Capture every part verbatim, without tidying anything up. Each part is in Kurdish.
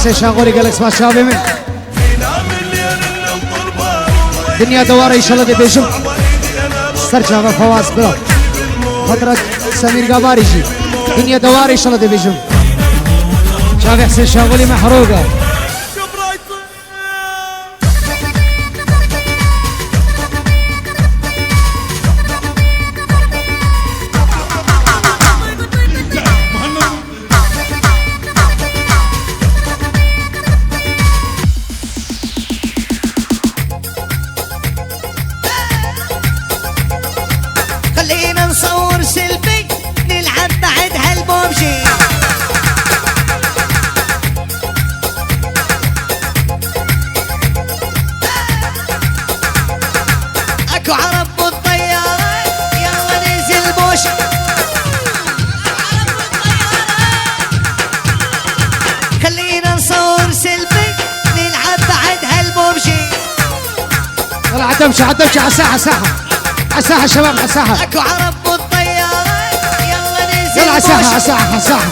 Sê şaxolî gelek spas çavê min. Dinya dewara înşallah dê bêjim. Ser çava Fawaz bira. Xatira Semîr Gabarî jî. Dinya dewara înşallah dê bêjim. Çavê Husên Şaxolî me heroga. خلينا نصور سيلفي، نلعب بعد هالبوبجي. اكو عرب بالطيارة، يلا ننزل بوش. خلينا نصور سيلفي، نلعب بعد هالبوبجي. يلا عدمشة، عدمشة، على الساحة، ساحة. على الساحة شباب، على الساحة. اكو عرب بالطيارة، يلا ننزل يلا على الساحة، بوش. على الساحة، على الساحة.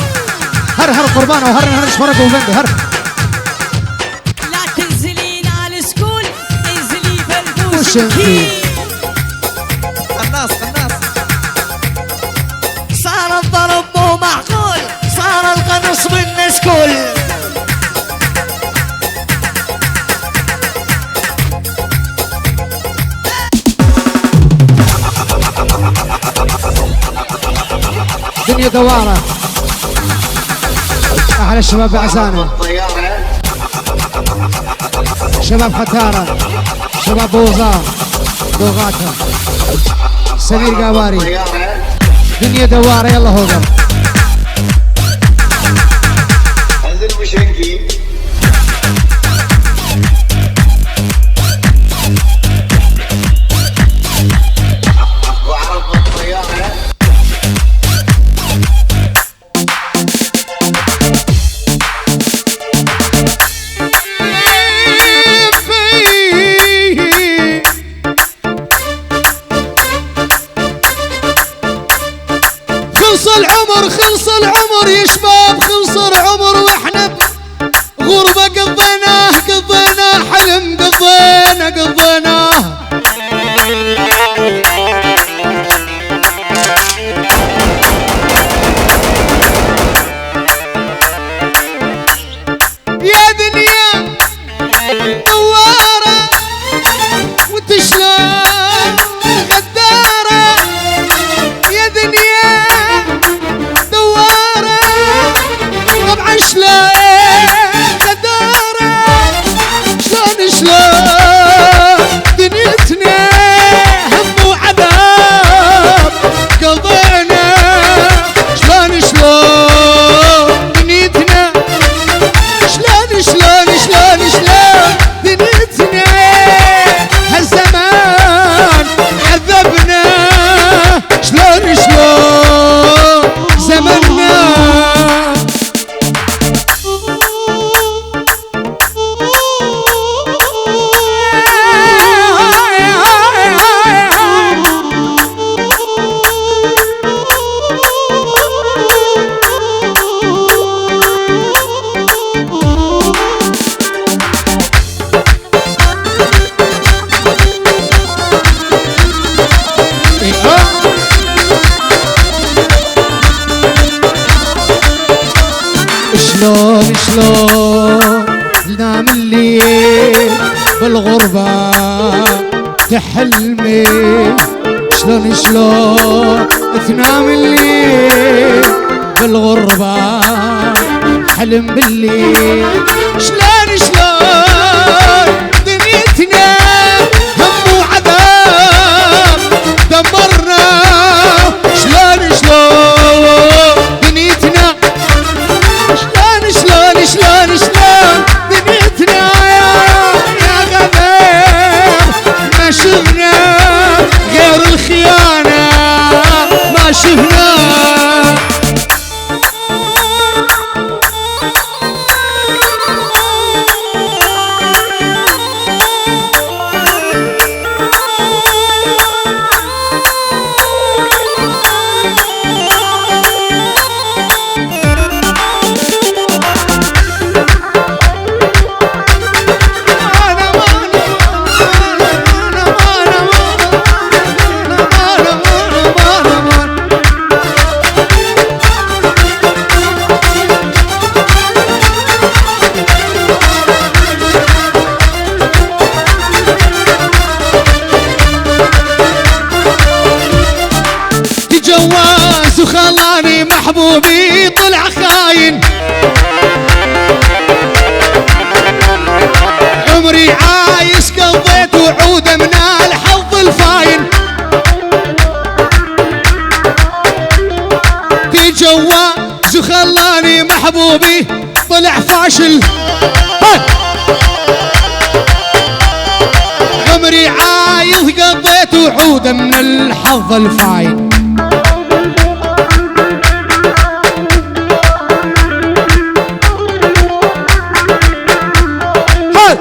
هر، هر قربان وهر، هر شمرك وبندي، هر. لا تنزلين على السكول، انزلي بلبوس وش انتي؟ كيل. قناص، قناص. صار الضرب مو معقول، صار القنص بالناس كل. دنيا دوارة. أحلى الشباب بعزانة. شباب حتارة. شباب بوزا. دوغاتا. سمير قواري. دنيا دوارة، يلا هوقا. خلص العمر، خلص العمر يا شباب، خلص العمر واحنا بغربة قضيناه، قضيناه حلم، قضينا، قضيناه. يا دنيا دوارة وانت شلون غدارة، يا دنيا دوارة، طبعا شلون غدارة، شلون، شلون دنيتنا هم وعذاب قضينا، شلون، شلون دنيتنا شلون، شلون، شلون، شلون دنيتنا هالزمان عذبنا، شلون، شلون زمننا. شلون، شلون نام الليل بالغربة تحلمي، شلون، شلون تنام الليل بالغربة، حلم بالليل، شلون، شلون دنيتنا هم وعذاب دمرنا، شلون، شلون دنيتنا شلون، شلون، شلون، شلون دنيتنا يا، يا غدر، ما شفنا غير الخيانة، ما شفنا. محبوبي طلع خاين. عمري عايش قضيت وعوده من الحظ الفاين. في جواز خلاني محبوبي طلع فاشل. هاي. عمري عايش قضيت وعوده من الحظ الفاين. هاي.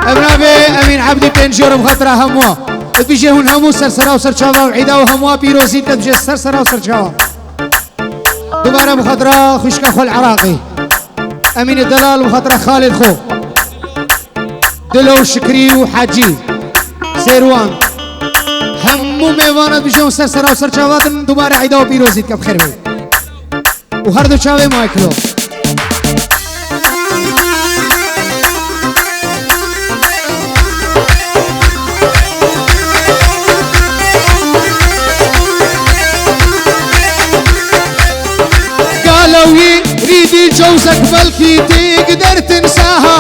Em navê Emîn Ebdî pêncî euro bi xatira hemû. Dibêje hûn hemû ser sera û ser çava û îda û hemû pîrozî dibêje ser sera û ser çava. Dubare bi xatira xwişka xwe li Iraqê. Emînê delal bi xatira xalê xwe. Dilo û Şikrî û Hecî. Sêrwan. Hemû mêvana dibêje hûn ser sera û ser çava din dubare îda û pîrozî dike bi xêr bê. û her du çavê Michael-o. Galo wî rîdî cewzek belkî têk dertin saha.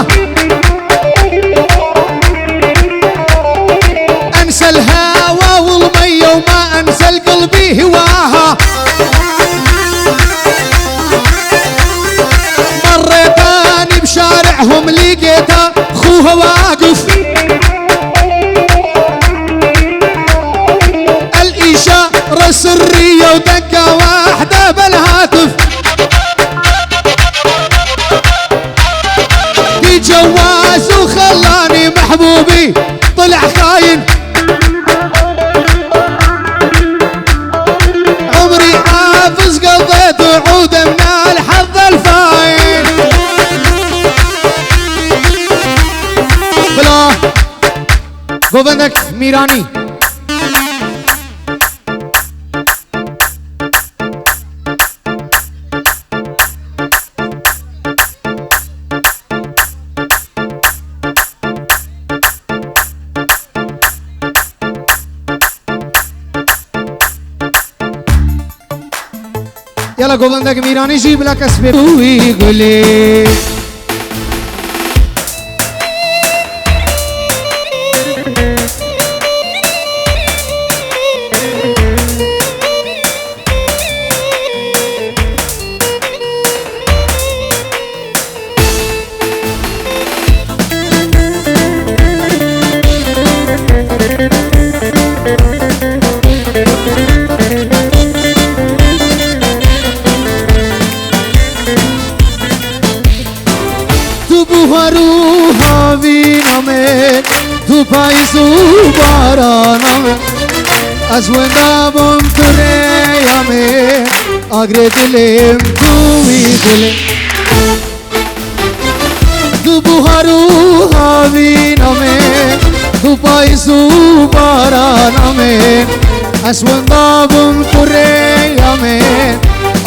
أنسى الهوى والمية وما أنسى القلب هواها. مريت أني بشارعهم لقيته خوها واقف. الإشارة سرية ودقة واحدة بالهاتف. في جواز وخلاني محبوبي طلع خاين. عمري حافظ قضيت وعوده من الحظ الفاين. Bila govendek Mîranî. Yala govendek Mîranî jî bila kes bê. Wî gulê. Tu buhar û havîna min, tu payîz û barana min. Ez wenda bûm tu rêya min, agirê dilê min tu wî gulê. Tu buhar û havîna min, tu payîz û barana min. Ez wenda bûm tu rêya min,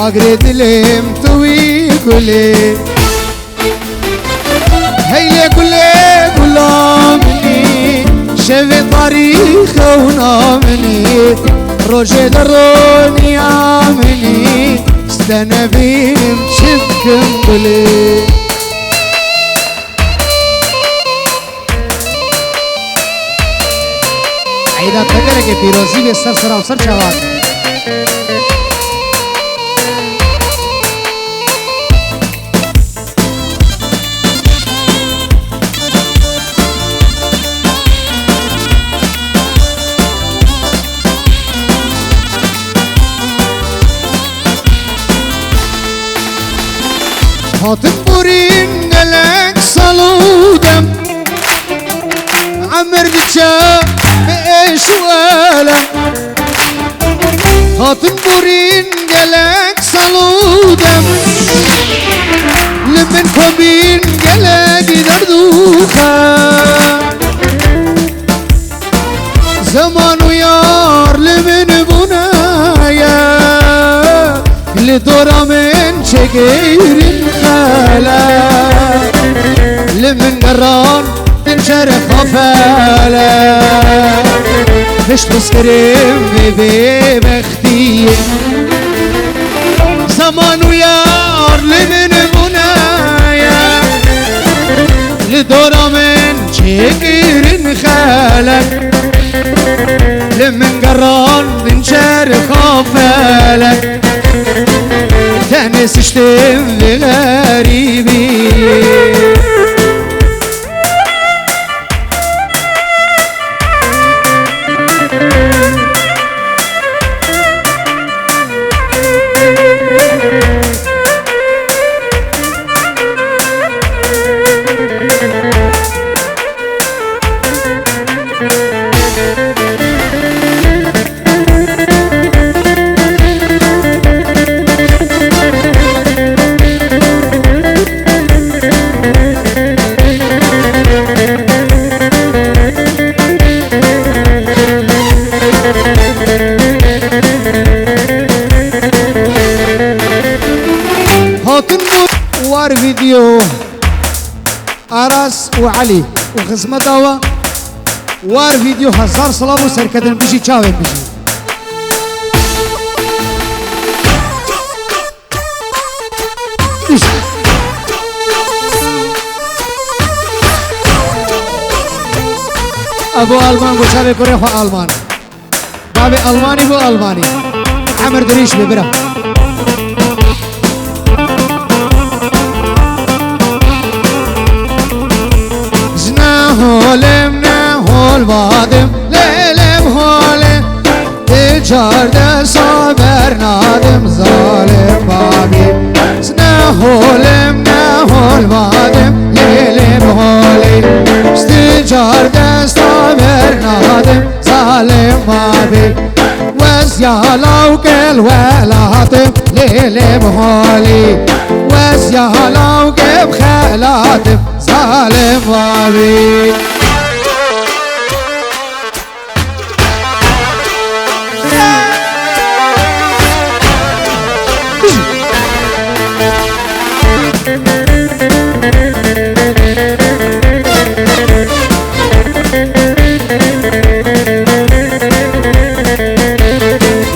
agirê dilê min tu wî gulê. Hey lê gulê gula min î, şevê tarî xewna min î, rojê de roniya min î, ji te nebînim çi bikim gulê. Eyda te gelekê pîrozî bê ser sera û ser çavan. Hatin borîn gelek sal û dem, emir diçe bi êş û elem. Hatin borîn gelek sal û dem, li min xwe bîn gelek derd û xem. Zeman û yar li min bûne ye, li dora min çêgêrin xele. Li min geran din Çerxa felek, pişt biskirin vê bêbextiyê. Zeman û yar li min bûne ye, li dora min çêkirin xelek. Li min gerandin çerxa felek, tenê siştim vê xerîbiyê. Hatin war video. Aras û Elî û xizmeta we. War video hezar silav û serketin, bijî çavên bijî. Evo Alman, goçavê kurê xwe Alman. Bavê Almanî bû Almanî. Emir dirîş be bira. Ji ne holim ne hol vadim, lêlim holê. Ti çar desa bernadim, zalim bavî. Ji ne holim ne hol vadim, lêlim holê. Ji ti çar desa bernadim, zalim bavî. Wez ya law gel welatim, lêlim holî. Wez ya law gel xelatim, zalim bavî.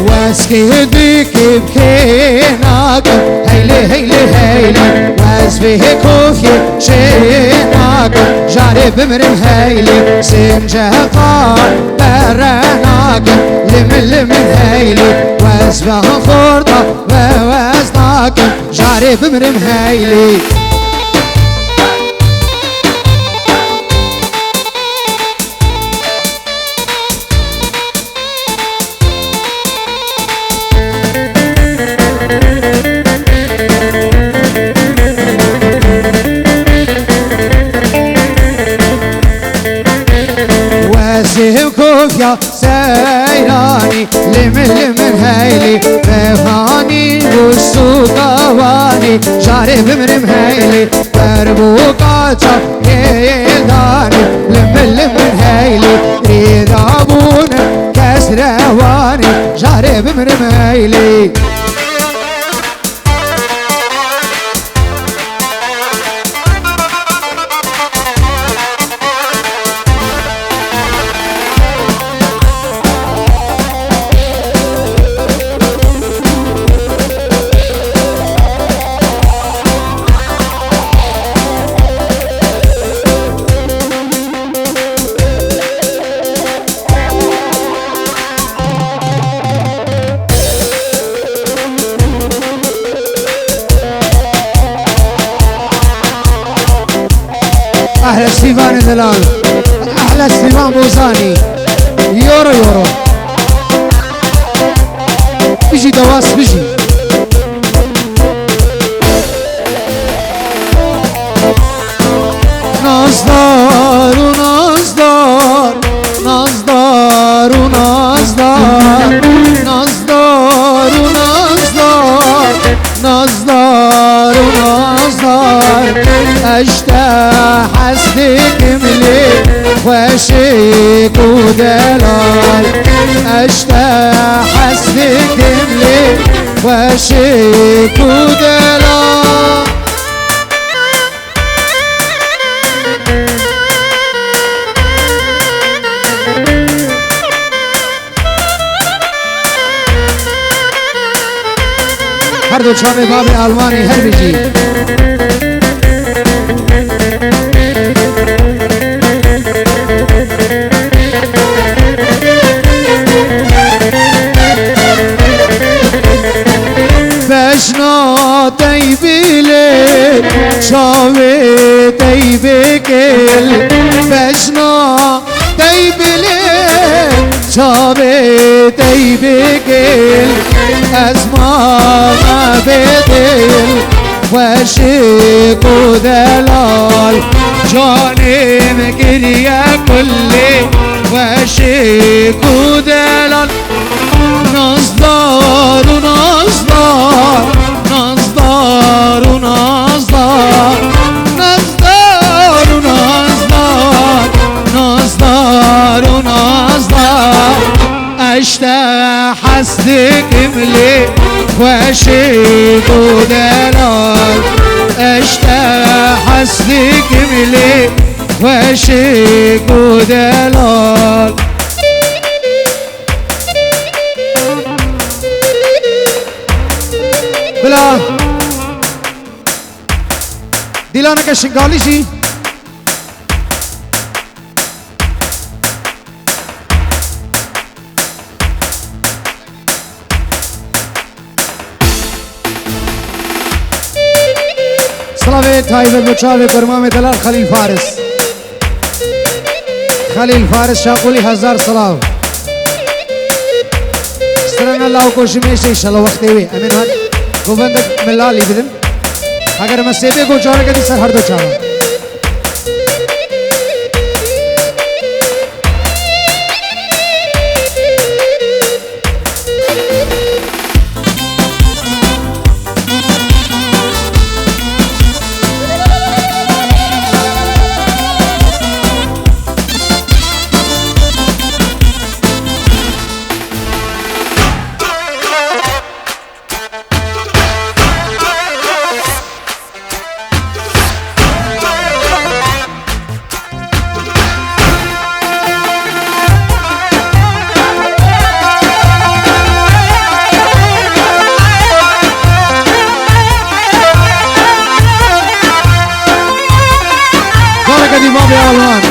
Weskê dikê bikê nakim, heylê, heylê, heylê. Wez vê kofyê çê nakim, carê bimrim heylê. Sênce qal bere nakim, limin, limin heylê. Wez ve xorta ve wez nakim, carê bimrim heylê. Wezê kofya seyranî, limin limin heylî, bevanî û sûka wanî, carê bimrim heylî, derbûka çavkê danî, limin limin heylî, rîda bûne kes rewanî, carê bimrim heylî. Ehle Sîvanê delal. Ehle Sîvan Bozanî. Yoro yoro. Bijî Dewas bijî. Nazdar û nazdar, nazdar û nazdar, nazdar û nazdar, nazdar û nazdar. Ez ji te hez dikim lê xweşik û delal. Ez ji te hez dikim lê xweşik û delal. Her du çavê babê Almanê her bijî. Beşna tey bilê, çavê tey bikil. Beşna tey bilê, çavê tey bikil. Ez mame bê dil, xweşik û delal. Canê min kiriye kulê, xweşik û delal. Nazdar û nazdar, nazdar û nazdar, nazdar û nazdar, nazdar û nazdar. Ez te hez dikim lê xweşik û delal. Ez te hez dikim lê xweşik û delal. Bila dîlaneke şingalî jî. Silavê taybet bo çavê kurmamê delal Xelîl Faris. Xelîl Faris Şaqulî hezar silav. Strana law ko ji mêşê, înşallah wextê wê. Em ên hat govendek milalî bidin. Eger me sêbê go careke dî ser her du çavan. Careke dî babê Alman.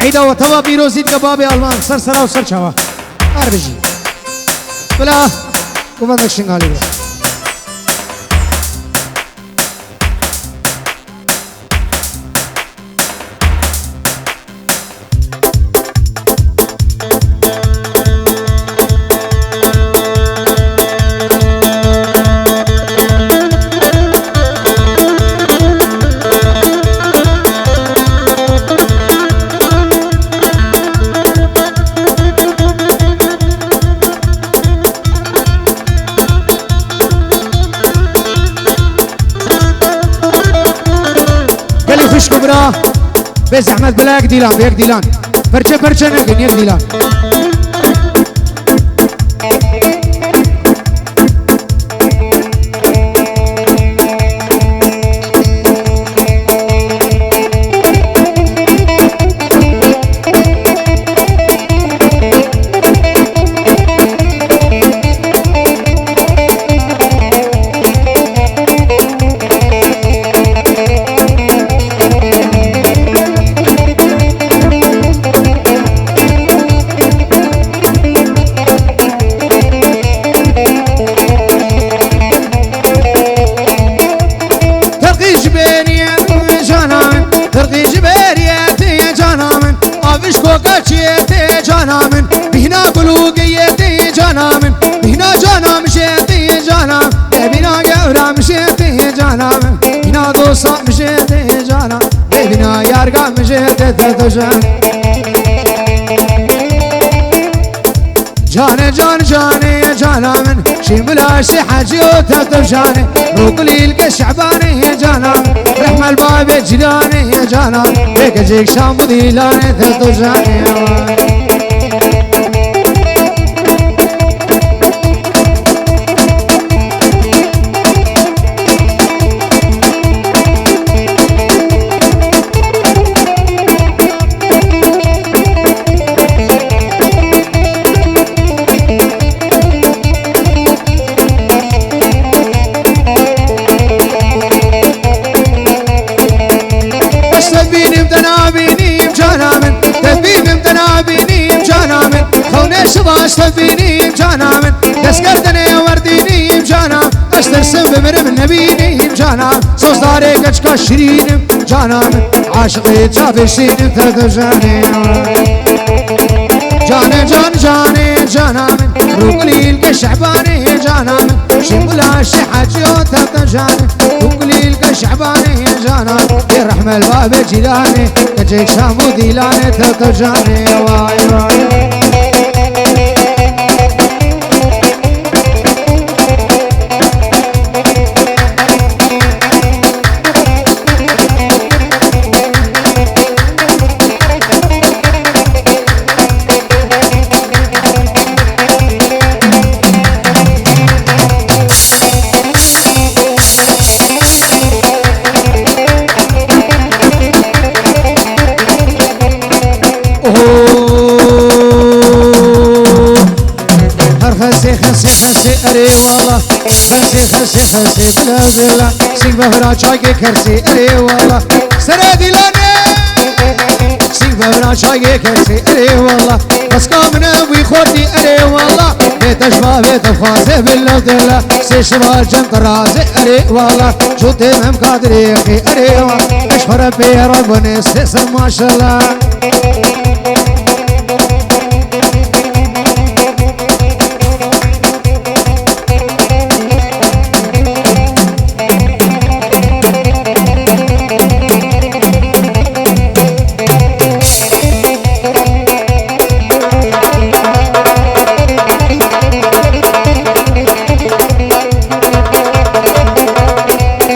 Eyda we teva pîrozî dike babê Alman. Ser sera û ser çava. Her bijî. Bila govendek şingalî be. Gelî xwişk û bira, bê zehmet bila yek dîlan, bi yek dîlan. Perçe perçe nekin, yek dîlan. Tirqî ji bêriyê cana min, tirqî ji bêriyê tê cana min. Avişko kaçiyê tê cana min, bîhna gulûgiyê tê cana min, bîhna cana min jê tê cana min, bêbîna gewra min jê tê cana min, bîhna dosa min jê tê cana min, bêbîna yarga min jê tê tê tê cana. Canê can canê cana min, şîmula şî hecî û tevtev canê. Rûkilî li ke şebanê cana min, rehmel babê cîlanê cana min, bê keçek şam û dîlanê tevtev canê. Çivaş te bînîm cana min, destgirtinê werdînîm cana. Ez tirsim bimirim nebînîm cana. Sozdarê keçika şirînim cana min. Aşiqê çavê şînim te tu canê. Canê can canê cana min. Rûgulîl ke şehbanê cana min. Şîngula şehacî o te tu canê. Rûgulîl ke şehbanê cana. Ê rehmel babê cîlanê. Keçek şam û dîlanê te tu canê. Vay vay. Her xesê, xesê, xesê, erê wala. Xesê, xesê, xesê, bila, bila. Sîng bevra çakê kersê, erê wala. Serê dîlanê. Sîng bevra çakê kersê, erê wala. Xeska min e wî xortî, erê wala. Bê te ji bavê te xwaze, bila, bila. Sê şiva cem qiraze, erê wala. Cûtê mem kadirê xê, erê wala. Eş xwe re pê re bune, sê ser maşallah.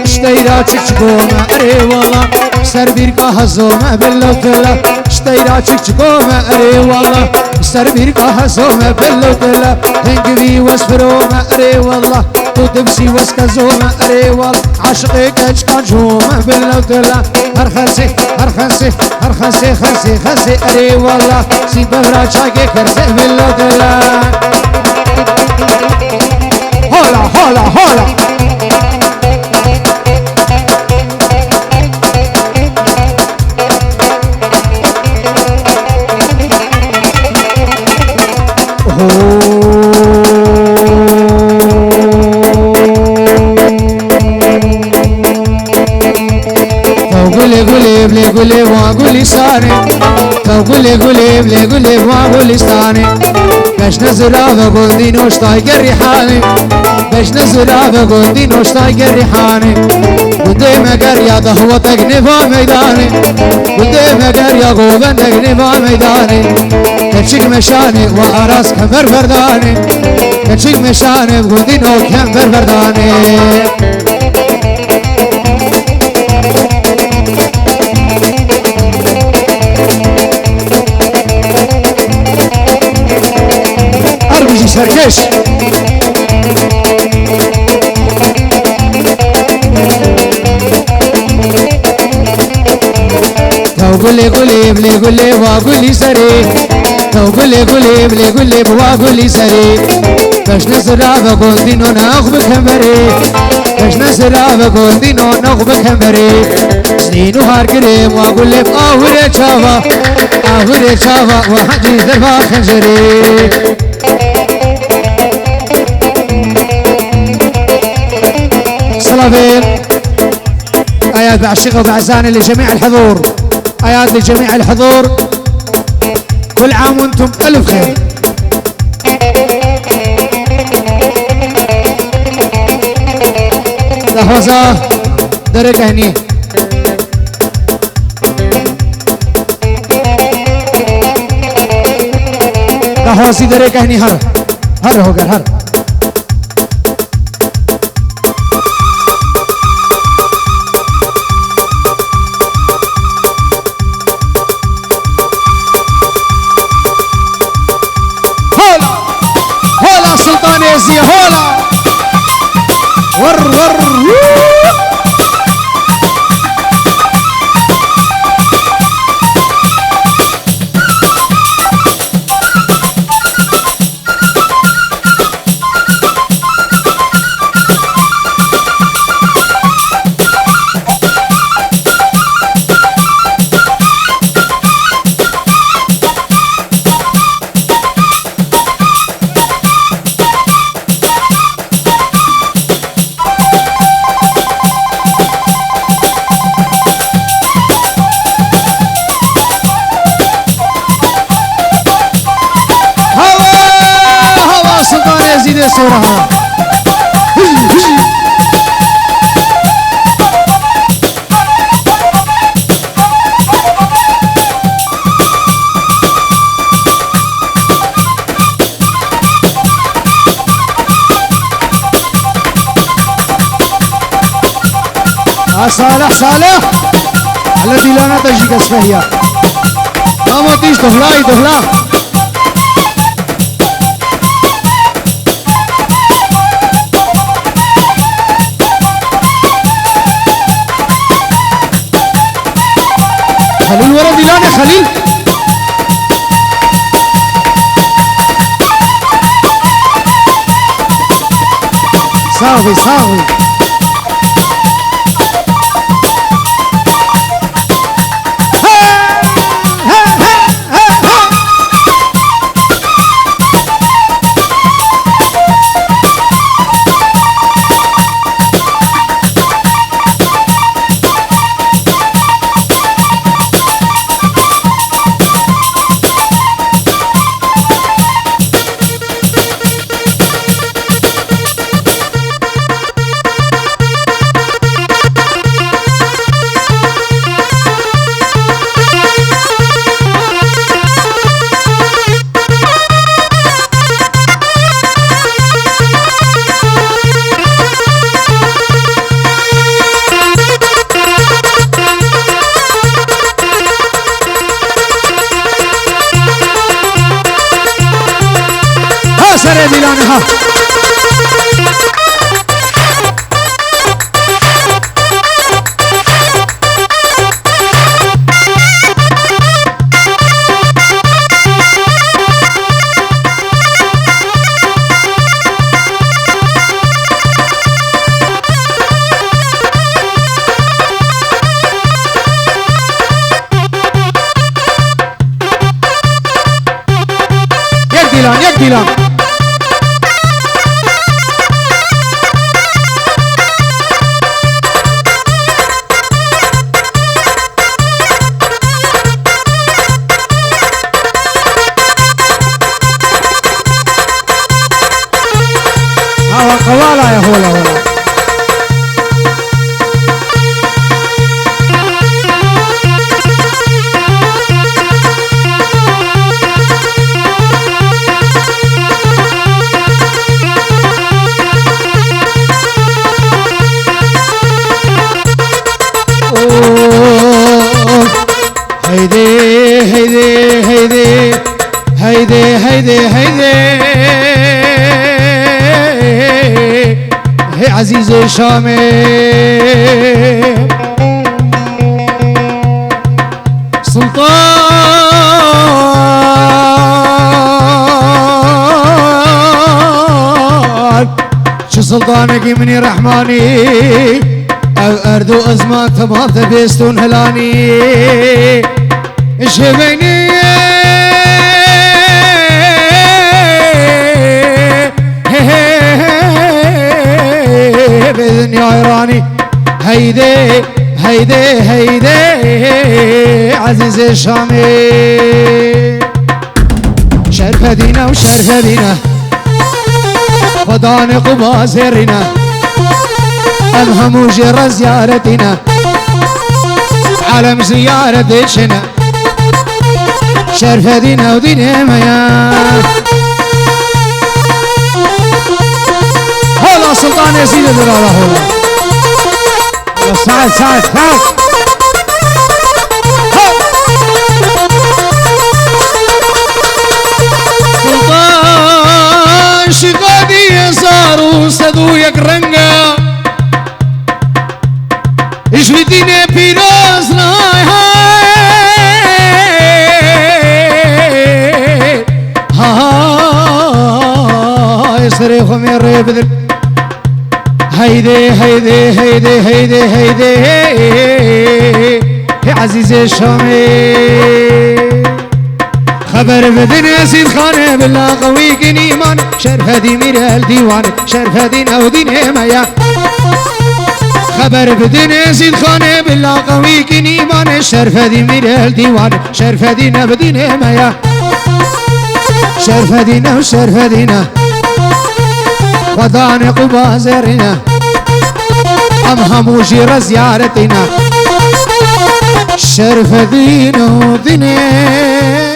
Ji teyra çik çiko me, erê wala. Ser bîrka hezo me, bila bila. Ji teyra çik çiko me, erê wala. Ser bîrka hezo me, bila bila. Hingivî wes firo me, erê wala. Tu dibsî wes kezo me, erê wala. Aşiqê keçika co me, bila bila. Her xesê, her xesê, her xesê, xesê, xesê, erê wala. Sî bevra çakê kersê, bila bila. Hola, hola, hola. Ho. Tev gulê gulê, bilê gulê, wa gulîstanê. Tev gulê gulê, bilê gulê, wa gulîstanê. Beşne zira ve gundî noştay gerîhanê. Beşne zira ve gundî noştay gerîhanê. Gundê me ger ya dehwetek nêva meydanê. Gundê me ger ya govendek nêva meydanê. Keçik meşanê wa aras kemer berdanê. Keçik meşanê gundî no kemer berdanê. Her bijî serkeş. Tev gulê gulê, bilê gulê, wa gulî serê. Tev gulê gulê, bilê gulê, wa gulî serê. Beşne zira ve gundî no nax bi kemerê. Beşne zira ve gundî no nax bi kemerê. Stîn û har girê, wa gulê, ahurê çava. Ahurê çava, wa hecî derva xencerê. سلافين. آيات بعشقة وبعزانة لجميع الحضور. آيات لجميع الحضور. كل عام وانتم بألف خير. دهوزة درك هني. دهوزي درك هني هر. هر هو قال هر. هولا، هولا سلطان ازي، هولا. ور، ور، وو. Dê sora ha. Ha, Salih, Salih. Hele dîlana te jî kesmehiya. Mamo tîş dohlayî, dohla. Xelîl were dîlanê Xelîl. Sax bî, sax bî. Ha serê dîlanê ha. Yek dîlan, yek dîlan. Awa qewala ye, hola, hola. Oh, heyde, heyde, heyde. Heyde, heyde, heyde. Hey ezîzê Şamê. Sultan. Çi sultanekî minî rehmanî. Ev erd û ezman temam te bêstûn helanî. Ji beynî bi dinyayê ranî. Heyde, heyde, heyde, ezîzê Şamê. Şerfedîne û şerfedîne. Xwedanê Quba zêrîne. Em hemû jê re ziyaretîne. Alem ziyaret diçine. Şerfedîn ew dînê me ye. Hola Sultan Ezîdê dirala hola. Hola Said, Said, Said. Ho! Sultan Şîxadî hezar û sed û yek reng e. Ji vî dînê pîroz nayê. Hay serê xwe me rê bidin. Heyde, heyde, heyde, heyde, heyde. Hey ezîzê Şamê. Xeber bidin Ezîd Xanê bila qewî kin îman. Şerfedî mîr el dîwan. Şerfedîn ew dînê me ya. Xeber bidin Ezîd Xanê bila qewî kin îman. Şerfedî mîr el dîwan. Şerfedîn ew dînê me ya. Şerfedîn ew şerfedîn e. Xwedanê qûbazerîne. Em hemû jî re ziyaretîne. Şerfedîn û dînê.